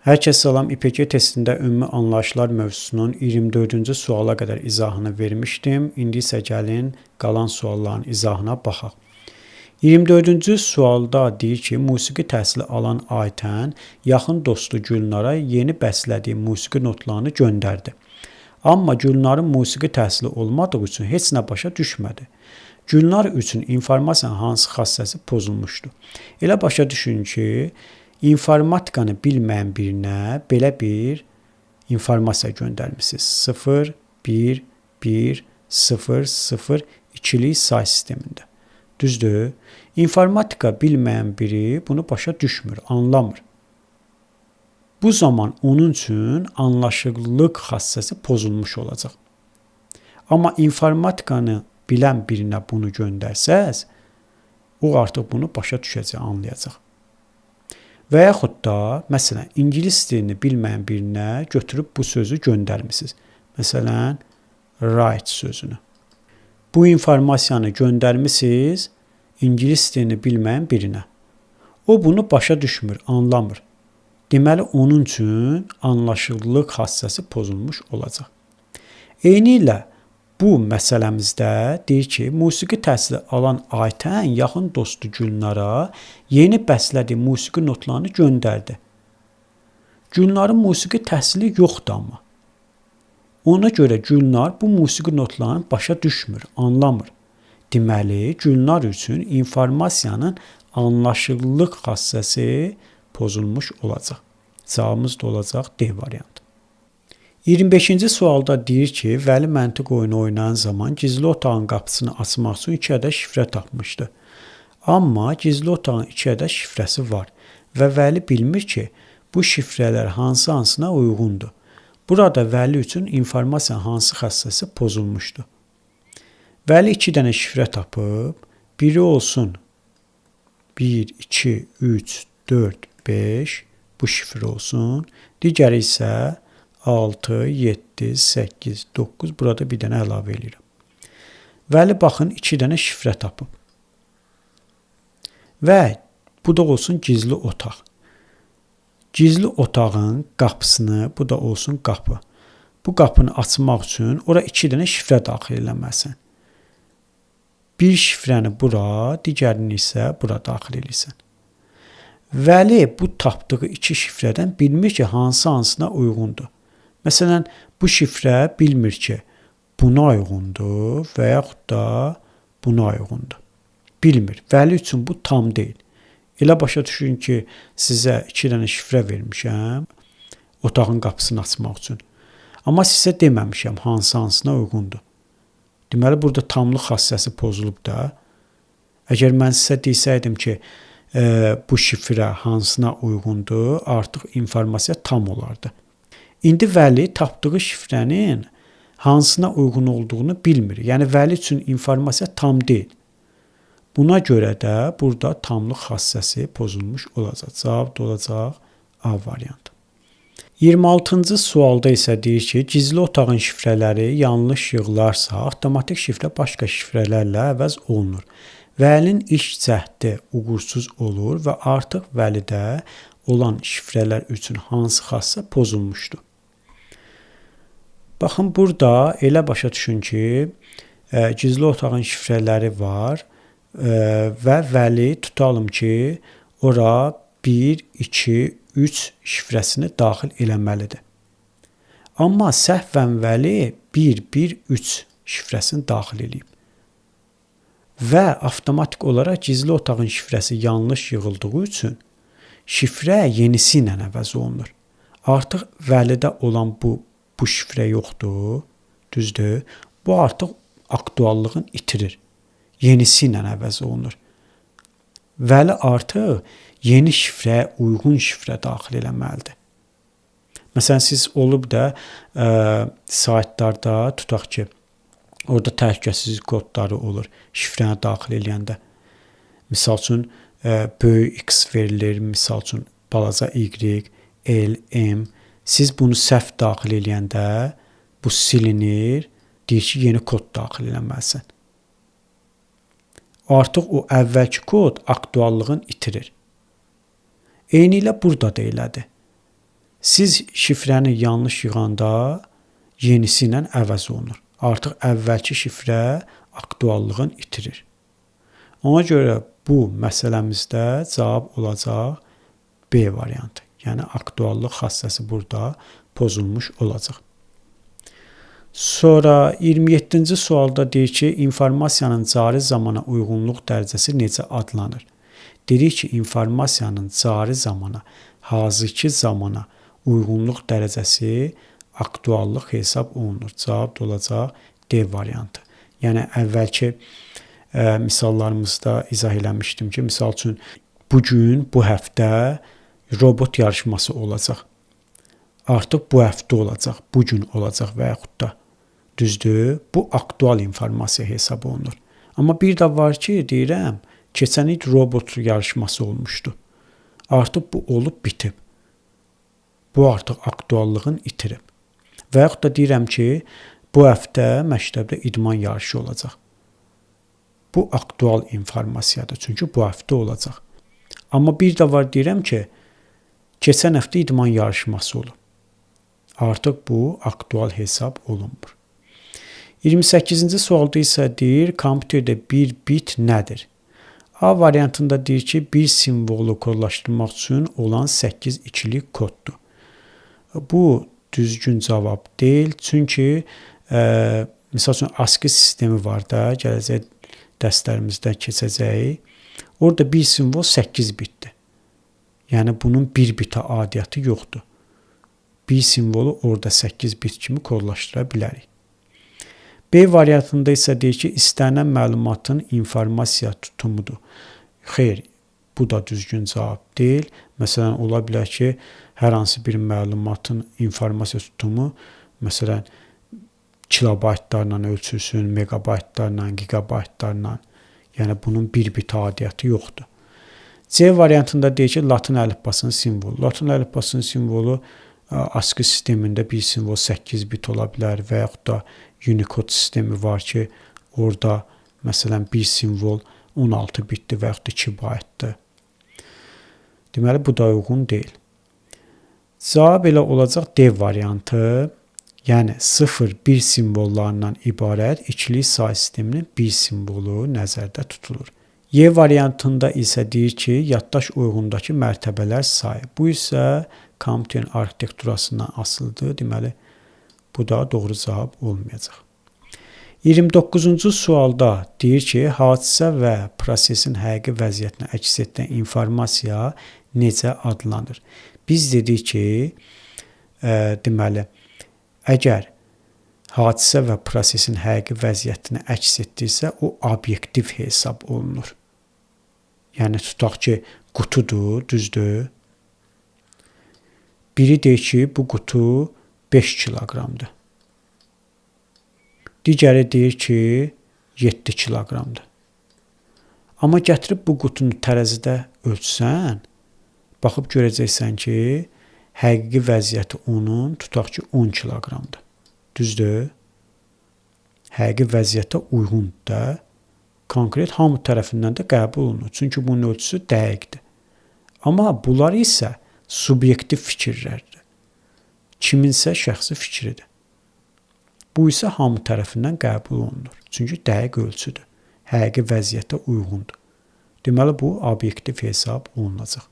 Hər kəs salam. İPG testində ümumi anlayışlar mövzusunun 24-cü suala qədər izahını vermişdim. İndi isə gəlin qalan sualların izahına baxaq. 24-cü sualda deyir ki, musiqi təhsili alan Aytən yaxın dostu Gülnara yeni bəstələdiyi musiqi notlarını göndərdi. Amma Gülnarın musiqi təhsili olmadığı üçün heç nə başa düşmədi. Gülnar üçün informasiyanın hansı xassəsi pozulmuşdu? Elə başa düşün ki, informatikanı bilməyən birinə belə bir informasiya göndərmisiniz. 0, 1, 1, 0, 0, 2-lik say sistemində. Düzdür? İnformatika bilməyən biri bunu başa düşmür, anlamır. Bu zaman onun üçün anlaşıqlıq xassəsi pozulmuş olacaq. Amma informatikanı bilən birinə bunu göndərsəz, o artıq bunu başa düşəcək, anlayacaq. Və yaxud da, məsələn, ingilis dilini bilməyən birinə götürüb bu sözü göndərmisiniz. Məsələn, right sözünü. Bu informasiyanı göndərmisiniz ingilis dilini bilməyən birinə. O bunu başa düşmür, anlamır. Deməli, onun üçün anlaşıqlıq xassəsi pozulmuş olacaq. Eynilə bu məsələmizdə deyir ki, musiqi təhsili alan Aytən yaxın dostu Gülnara yeni bəstələdiyi musiqi notlarını göndərdi. Gülnarın musiqi təhsili yoxdur amma. Ona görə Gülnar bu musiqi notlarını başa düşmür, anlamır. Deməli, Gülnar üçün informasiyanın anlaşıqlıq xassəsi pozulmuş olacaq. Cavabımız da olacaq D variantı. 25-ci sualda deyir ki, Vəli məntiq oyunu oynayan zaman gizli otağın qapısını açmaq üçün 2 ədəd şifrə tapmışdı. Amma gizli otağın 2 ədəd şifrəsi var və Vəli bilmir ki, bu şifrələr hansı hansına uyğundur. Burada Vəli üçün informasiyanın hansı xassəsi pozulmuşdu? Vəli 2 dənə şifrə tapıb, biri olsun 1, 2, 3, 4, 5 bu şifrə olsun. Digəri isə 6, 7, 8, 9 burada bir dənə əlavə eləyirəm. Vəli baxın 2 dənə şifrə tapıb. Və bu da olsun gizli otaq. Gizli otağın qapısını, bu da olsun qapı. Bu qapını açmaq üçün ora 2 dənə şifrə daxil eləməlisən. Bir şifrəni bura, digərini isə bura daxil eləyirsən. Vəli bu tapdığı 2 şifrədən bilmir ki, hansı hansına uyğundur. Məsələn, bu şifrə bilmir ki, buna uyğundur və yaxud da buna uyğundur. Bilmir. Vəli üçün bu tam deyil. Elə başa düşün ki, sizə 2 dənə şifrə vermişəm otağın qapısını açmaq üçün. Amma sizə deməmişəm hansı hansına uyğundur. Deməli, burada tamlıq xassəsi pozulub da. Əgər mən sizə desəydim ki, bu şifrə hansına uyğundur, artıq informasiya tam olardı. İndi Vəli tapdığı şifrənin hansına uyğun olduğunu bilmir. Yəni, Vəli üçün informasiya tam deyil. Buna görə də burada tamlıq xassəsi pozulmuş olacaq. Cavab da olacaq A variantı. 26-cı sualda isə deyir ki, gizli otağın şifrələri yanlış yığılarsa, avtomatik şifrə başqa şifrələrlə əvəz olunur. Vəlinin ilk cəhdi uğursuz olur və artıq Vəlidə olan şifrələr üçün hansı xassə pozulmuşdur? Baxın, burada elə başa düşün ki, gizli otağın şifrələri var və Vəli tutalım ki, ora 1, 2, 3 şifrəsini daxil eləməlidir. Amma səhvən Vəli 1, 1, 3 şifrəsini daxil eləyib. Və avtomatik olaraq gizli otağın şifrəsi yanlış yığıldığı üçün şifrə yenisi ilə əvəz olunur. Artıq Vəlidə olan bu şifrə yoxdur, düzdür? Bu artıq aktuallığını itirir. Yenisi ilə əvəz olunur. Vəli artıq yeni şifrəyə uyğun şifrə daxil eləməlidir. Məsələn, siz olub da saytlarda tutaq ki, orada təhlükəsizlik kodları olur şifrəni daxil eləyəndə. Misal üçün, böyük X verilir, misal üçün, balaca Y, L, M. Siz bunu səhv daxil eləyəndə bu silinir, deyir ki, yeni kod daxil eləməlisən. Artıq o əvvəlki kod aktuallığını itirir. Eynilə burada da elədir. Siz şifrəni yanlış yığanda yenisi ilə əvəz olunur. Artıq əvvəlki şifrə aktuallığını itirir. Ona görə bu məsələmizdə cavab olacaq B variantı. Yəni aktuallıq xassəsi burada pozulmuş olacaq. Sonra 27-ci sualda deyir ki, informasiyanın cari zamana uyğunluq dərəcəsi necə adlanır? Dedik ki, informasiyanın cari zamana, hazırki zamana uyğunluq dərəcəsi aktuallıq hesab olunur. Cavab da olacaq D variantı. Yəni əvvəlki misallarımızda izah eləmişdim ki, misal üçün bu gün, bu həftə robot yarışması olacaq. Artıq bu həftə olacaq, bu gün olacaq və yaxud da düzdür, bu aktual informasiya hesab olunur. Amma bir də var ki, deyirəm, keçən il robot yarışması olmuşdu. Artıq bu olub bitib. Bu artıq aktuallığını itirib. Və yaxud da deyirəm ki, bu həftə məktəbdə idman yarışı olacaq. Bu aktual informasiyadır, çünki bu həftə olacaq. Amma bir də var deyirəm ki, keçən həftə idman yarışması olub. Artıq bu aktual hesab olunmur. 28-ci sualda isə deyir, kompüterdə bir bit nədir? A variantında deyir ki, bir simvolu kodlaşdırmaq üçün olan 8 ikilik koddur. Bu düzgün cavab deyil. Çünki misal üçün ASCII sistemi var da, gələcək dərslərimizdə keçəcəyik. Orada bir simvol 8 bitdir. Yəni bunun bir bitə adiyyatı yoxdur. Bir simvolu orada 8 bit kimi kodlaşdıra bilərik. B variantında isə deyir ki, istənilən məlumatın informasiya tutumudur. Xeyr, bu da düzgün cavab deyil. Məsələn, ola bilər ki, hər hansı bir məlumatın informasiya tutumu, məsələn, kilobaytlarla ölçülsün, meqabaytlarla, giqabaytlarla. Yəni bunun bir bit adiyyatı yoxdur. C variantında deyir ki, Latın əlifbasının simvolu. Latın əlifbasının simvolu ASCII sistemində bir simvol 8 bit ola bilər və yaxud da Unicode sistemi var ki, orada məsələn bir simvol 16 bitdir və yaxud da 2 baytdır. Deməli, bu da uyğun deyil. Cavab elə olacaq D variantı. Yəni 0-1 simvollarından ibarət ikili say sisteminin bir simvolu nəzərdə tutulur. Y variantında isə deyir ki, yaddaş uyğundakı mərtəbələr sayı. Bu isə kompüterin arxitekturasından asılıdır. Deməli, bu da doğru cavab olmayacaq. 29-cu sualda deyir ki, hadisə və prosesin həqiqi vəziyyətini əks etdirən informasiya necə adlanır? Biz dedik ki, deməli, əgər hadisə və prosesin həqiqi vəziyyətini əks etdirsə, o obyektiv hesab olunur. Yəni tutaq ki, qutudur, düzdür? Biri deyir ki, bu qutu 5 kiloqramdır. Digəri deyir ki, 7 kiloqramdır. Amma gətirib bu qutunu tərəzidə ölçsən, baxıb görəcəksən ki, həqiqi vəziyyəti onun, tutaq ki, 10 kiloqramdır. Düzdür? Həqiqi vəziyyətə uyğundur da. Konkret hamı tərəfindən də qəbul olunur. Çünki bunun ölçüsü dəqiqdir. Amma bunlar isə subyektiv fikirlərdir. Kiminsə şəxsi fikridir. Bu isə hamı tərəfindən qəbul olunur. Çünki dəqiq ölçüdür. Həqiqi vəziyyətə uyğundur. Deməli, bu obyektiv hesab olunacaq.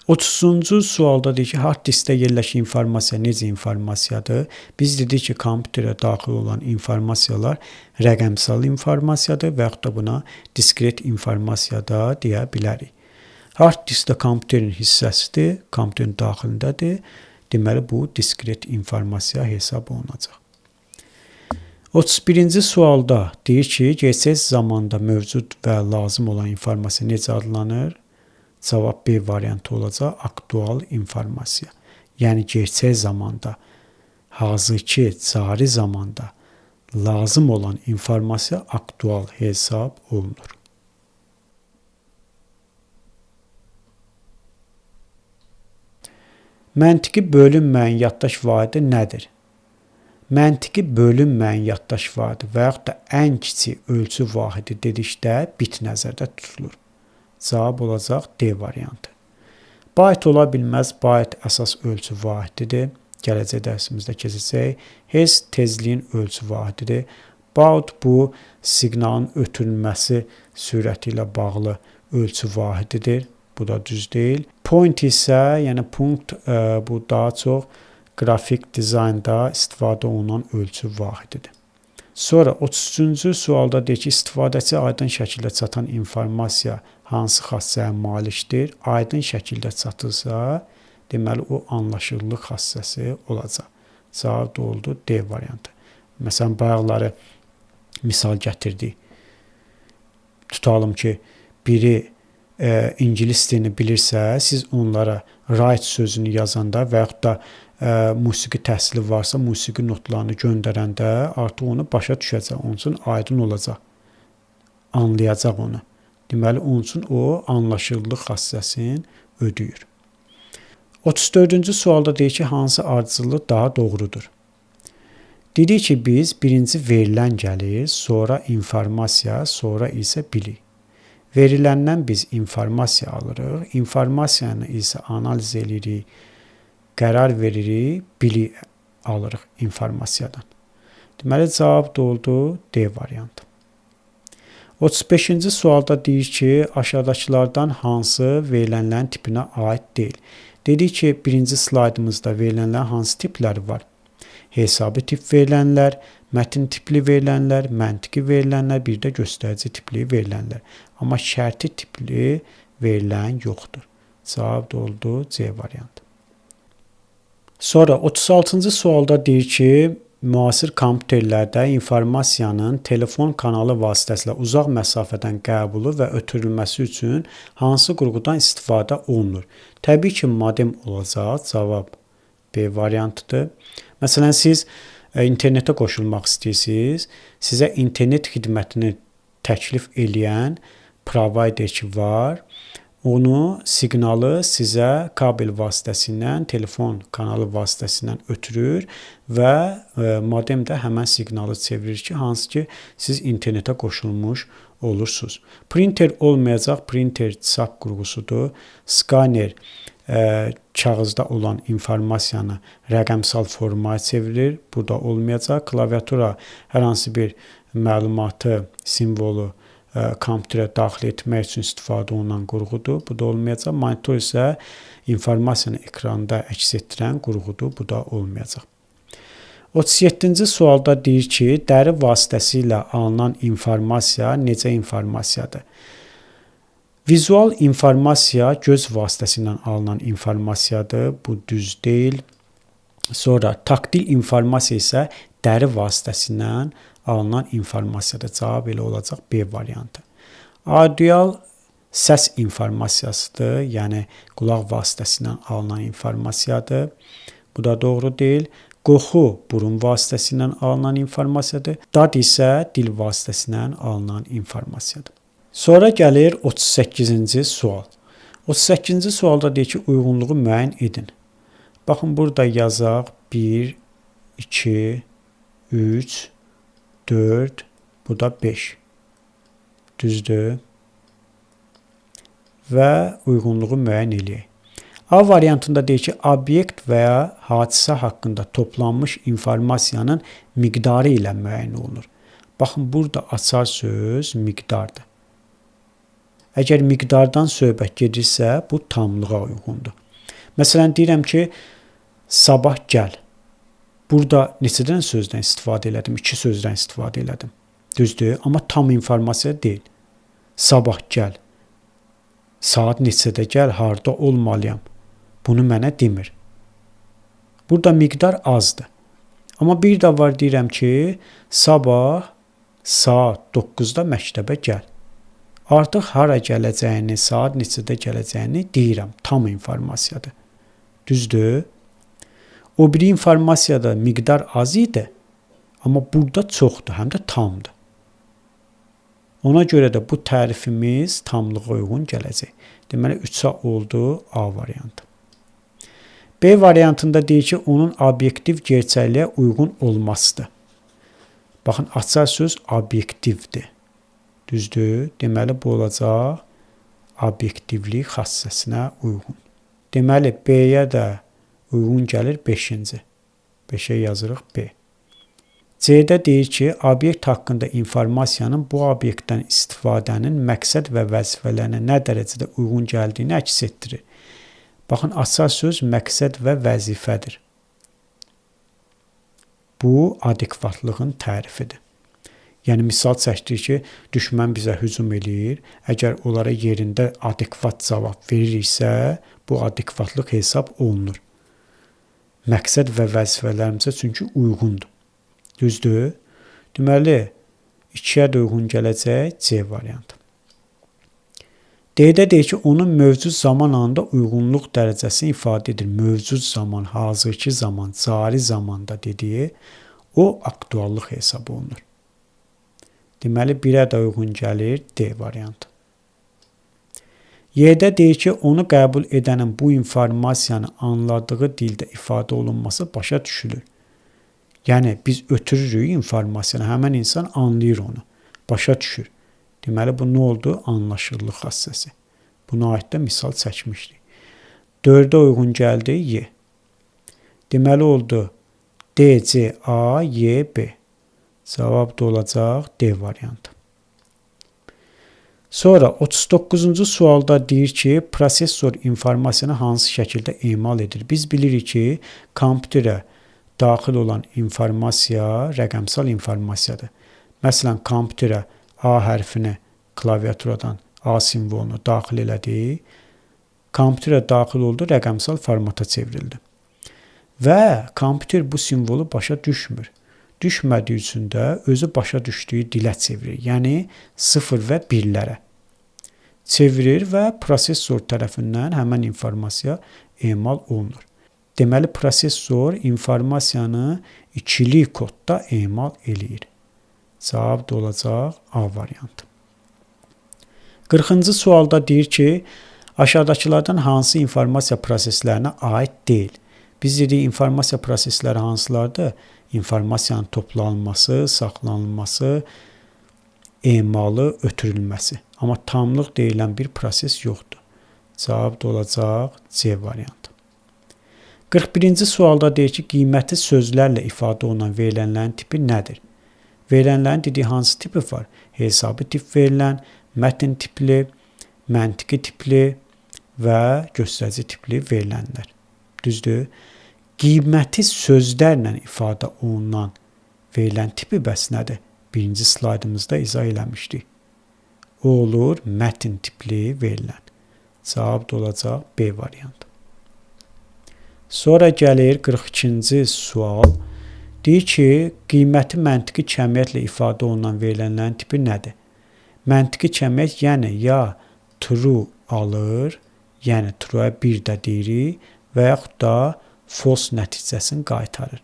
30-cu sualda deyir ki, hard diskdə yerləşən informasiya necə informasiyadır? Biz dedik ki, kompüterə daxil olan informasiyalar rəqəmsal informasiyadır və yaxud da buna diskret informasiya da deyə bilərik. Hard disk də kompüterin hissəsidir, kompüterin daxilindədir. Deməli, bu diskret informasiya hesab olunacaq. 31-ci sualda deyir ki, gerçək zamanda mövcud və lazım olan informasiya necə adlanır? Cavab B variantı olacaq, aktual informasiya. Yəni gerçək zamanda, hazırki, cari zamanda lazım olan informasiya aktual hesab olunur. Məntiqi bölünməyən yaddaş vahidi nədir? Məntiqi bölünməyən yaddaş vahidi və yaxud da ən kiçik ölçü vahidi dedikdə bit nəzərdə tutulur. Cavab olacaq D variantı. Byte ola bilməz. Byte əsas ölçü vahididir. Gələcək dərsimizdə keçəcək. Hertz tezliyin ölçü vahididir. Baud bu siqnalın ötürülməsi sürəti ilə bağlı ölçü vahididir. Bu da düz deyil. Point isə, yəni punkt bu daha çox qrafik dizaynda istifadə olunan ölçü vahididir. Sonra 33-cü sualda deyir ki, istifadəçi aydın şəkildə çatan informasiya hansı xassəyə malikdir? Aydın şəkildə çatırsa, deməli o anlaşıllıq xassəsi olacaq. Cavab da oldu D variantı. Məsələn, bayaqları misal gətirdik. Tutalım ki, biri ingilis dilini bilirsə, siz onlara right sözünü yazanda və yaxud da musiqi təhsili varsa, musiqi notlarını göndərəndə artıq onu başa düşəcək. Onun üçün aydın olacaq. Anlayacaq onu. Deməli, onun üçün o anlaşıllıq xassəsini ödəyir. 34-cü sualda deyir ki, hansı ardıcıllıq daha doğrudur? Dedik ki, biz birinci verilən gəlir, sonra informasiya, sonra isə bilik. Veriləndən biz informasiya alırıq, informasiyanı isə analiz edirik, qərar veririk, bilik alırıq informasiyadan. Deməli, cavab da oldu D variantı. 35-ci sualda deyir ki, aşağıdakılardan hansı verilənlərin tipinə aid deyil? Dedik ki, birinci slaydımızda verilənlərin hansı tipləri var? Hesabi tip verilənlər, mətn tipli verilənlər, məntiqi verilənlər, bir də göstərici tipli verilənlər. Amma şərti tipli verilən yoxdur. Cavab da oldu C variantı. Sonra 36-cı sualda deyir ki, müasir kompüterlərdə informasiyanın telefon kanalı vasitəsilə uzaq məsafədən qəbulu və ötürülməsi üçün hansı qurğudan istifadə olunur? Təbii ki, modem olacaq. Cavab B variantıdır. Məsələn, siz internetə qoşulmaq istəyirsiniz, sizə internet xidmətini təklif eləyən provider ki var, onu siqnalı sizə kabel vasitəsilə, telefon kanalı vasitəsilə ötürür və modem də həmən siqnalı çevirir ki, hansı ki siz internetə qoşulmuş olursunuz. Printer olmayacaq, printer çap qurğusudur. Skaner kağızda olan informasiyanı rəqəmsal formaya çevirir. Bu da olmayacaq. Klaviatura hər hansı bir məlumatı, simvolu kompüterə daxil etmək üçün istifadə olunan qurğudur. Bu da olmayacaq. Monitor isə informasiyanı ekranda əks etdirən qurğudur. Bu da olmayacaq. 37-ci sualda deyir ki, dəri vasitəsilə alınan informasiya necə informasiyadır? Vizual informasiya göz vasitəsilə alınan informasiyadır. Bu düz deyil. Sonra taktil informasiya isə dəri vasitəsilə alınan informasiyadır. Cavab elə olacaq B variantı. Audial səs informasiyasıdır, yəni qulaq vasitəsilə alınan informasiyadır. Bu da doğru deyil. Qoxu burun vasitəsilə alınan informasiyadır. Dad isə dil vasitəsilə alınan informasiyadır. Sonra gəlir 38-ci sual. 38-ci sualda deyir ki, uyğunluğu müəyyən edin. Baxın, burada yazaq 1, 2, 3, 4, bu da 5. Düzdür? Və uyğunluğu müəyyən eləyək. A variantında deyir ki, obyekt və ya hadisə haqqında toplanmış informasiyanın miqdarı ilə müəyyən olunur. Baxın, burada açar söz miqdardır. Əgər miqdardan söhbət gedirsə, bu tamlığa uyğundur. Məsələn, deyirəm ki, sabah gəl. Burada neçə dənə sözdən istifadə elədim? 2 sözdən istifadə elədim. Düzdür? Amma tam informasiya deyil. Sabah gəl. Saat neçədə gəl, harda olmalıyam? Bunu mənə demir. Burada miqdar azdır. Amma bir də var deyirəm ki, sabah saat 9-da məktəbə gəl. Artıq hara gələcəyini, saat neçədə gələcəyini deyirəm. Tam informasiyadır. Düzdür? O biri informasiyada miqdar az idi, amma burada çoxdur, həm də tamdır. Ona görə də bu tərifimiz tamlığa uyğun gələcək. Deməli, 3-ə oldu A variantı. B variantında deyir ki, onun obyektiv gerçəkliyə uyğun olmasıdır. Baxın, açar söz obyektivdir. Düzdür? Deməli, bu olacaq obyektivlik xassəsinə uyğun. Deməli, B-yə də uyğun gəlir 5-ci. 5-ə yazırıq B. C-də deyir ki, obyekt haqqında informasiyanın bu obyektdən istifadənin məqsəd və vəzifələrinə nə dərəcədə uyğun gəldiyini əks etdirir. Baxın, açar söz məqsəd və vəzifədir. Bu, adekvatlığın tərifidir. Yəni, misal çəkdir ki, düşmən bizə hücum eləyir. Əgər onlara yerində adekvat cavab veririksə, bu adekvatlıq hesab olunur. Məqsəd və vəzifələrimizə çünki uyğundur. Düzdür? Deməli, 2-yə də uyğun gələcək C variantı. D-də deyir ki, onun mövcud zaman anında uyğunluq dərəcəsini ifadə edir. Mövcud zaman, hazırki zaman, cari zamanda dediyi o aktuallıq hesab olunur. Deməli, 1-ə də uyğun gəlir D variantı. Y-də deyir ki, onu qəbul edənin bu informasiyanı anladığı dildə ifadə olunması başa düşülür. Yəni, biz ötürürük informasiyanı, həmən insan anlayır onu, başa düşür. Deməli, bu nə oldu? Anlaşıllıq xassəsi. Buna aid də misal çəkmişdik. 4-ə uyğun gəldi Y. Deməli, oldu D, C, A, Y, B. Cavab da olacaq D variantı. Sonra 39-cu sualda deyir ki, prosesor informasiyanı hansı şəkildə emal edir? Biz bilirik ki, kompüterə daxil olan informasiya rəqəmsal informasiyadır. Məsələn, kompüterə A hərfini klaviaturadan A simvolunu daxil elədi. Kompüterə daxil oldu, rəqəmsal formata çevrildi. Və kompüter bu simvolu başa düşmür. Düşmədiyi üçün də özü başa düşdüyü dilə çevirir. Yəni 0 və 1-lərə çevirir və prosesor tərəfindən həmən informasiya emal olunur. Deməli, prosesor informasiyanı ikili kodda emal eləyir. Cavab da olacaq A variantı. 40-cı sualda deyir ki, aşağıdakılardan hansı informasiya proseslərinə aid deyil? Biz dedik, informasiya prosesləri hansılardır? İnformasiyanın toplanılması, saxlanılması, emalı, ötürülməsi. Amma tamlıq deyilən bir proses yoxdur. Cavab da olacaq C variantı. 41-ci sualda deyir ki, qiyməti sözlərlə ifadə olunan verilənlərin tipi nədir? Verilənlərin dediyi hansı tipi var? Hesabi tip verilən, mətn tipli, məntiqi tipli və göstərici tipli verilənlər. Düzdür? Qiyməti sözlərlə ifadə olunan verilən tipi bəs nədir? Birinci slaydımızda izah eləmişdik. O olur mətn tipli verilən. Cavab da olacaq B variantı. Sonra gəlir 42-ci sual. Deyir ki, qiyməti məntiqi kəmiyyətlə ifadə olunan verilənlərin tipi nədir? Məntiqi kəmiyyət, yəni ya true alır, yəni true-ya 1 də deyirik və yaxud da false nəticəsini qaytarır.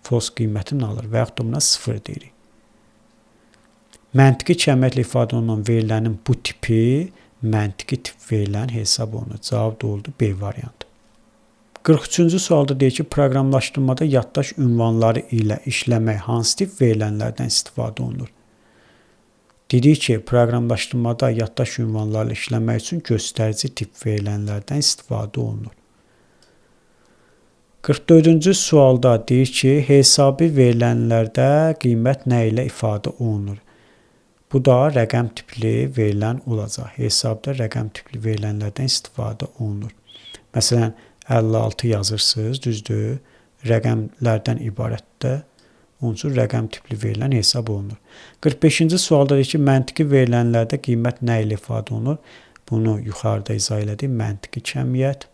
False qiymətini alır və yaxud da buna 0 deyirik. Məntiqi kəmiyyətlə ifadə olunan verilənin bu tipi məntiqi tip verilən hesab olunur. Cavab da oldu B variantı. 43-cü sualda deyir ki, proqramlaşdırmada yaddaş ünvanları ilə işləmək hansı tip verilənlərdən istifadə olunur? Dedik ki, proqramlaşdırmada yaddaş ünvanları ilə işləmək üçün göstərici tip verilənlərdən istifadə olunur. 44-cü sualda deyir ki, hesabi verilənlərdə qiymət nə ilə ifadə olunur? Bu da rəqəm tipli verilən olacaq. Hesabda rəqəm tipli verilənlərdən istifadə olunur. Məsələn, 56 yazırsınız, düzdür? Rəqəmlərdən ibarətdir. Onun üçün rəqəm tipli verilən hesab olunur. 45-ci sualda deyir ki, məntiqi verilənlərdə qiymət nə ilə ifadə olunur? Bunu yuxarıda izah elədik. Məntiqi kəmiyyət.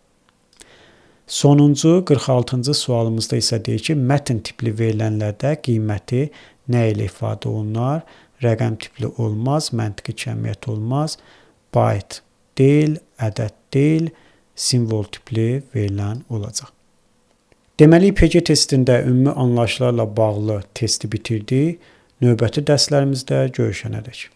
Sonuncu 46-cı sualımızda isə deyir ki, mətn tipli verilənlərdə qiyməti nə ilə ifadə olunar? Rəqəm tipli olmaz, məntiqi kəmiyyət olmaz, byte deyil, ədəd deyil, simvol tipli verilən olacaq. Deməli, İPG testində ümumi anlayışlarla bağlı testi bitirdik. Növbəti dərslərimizdə görüşənədək.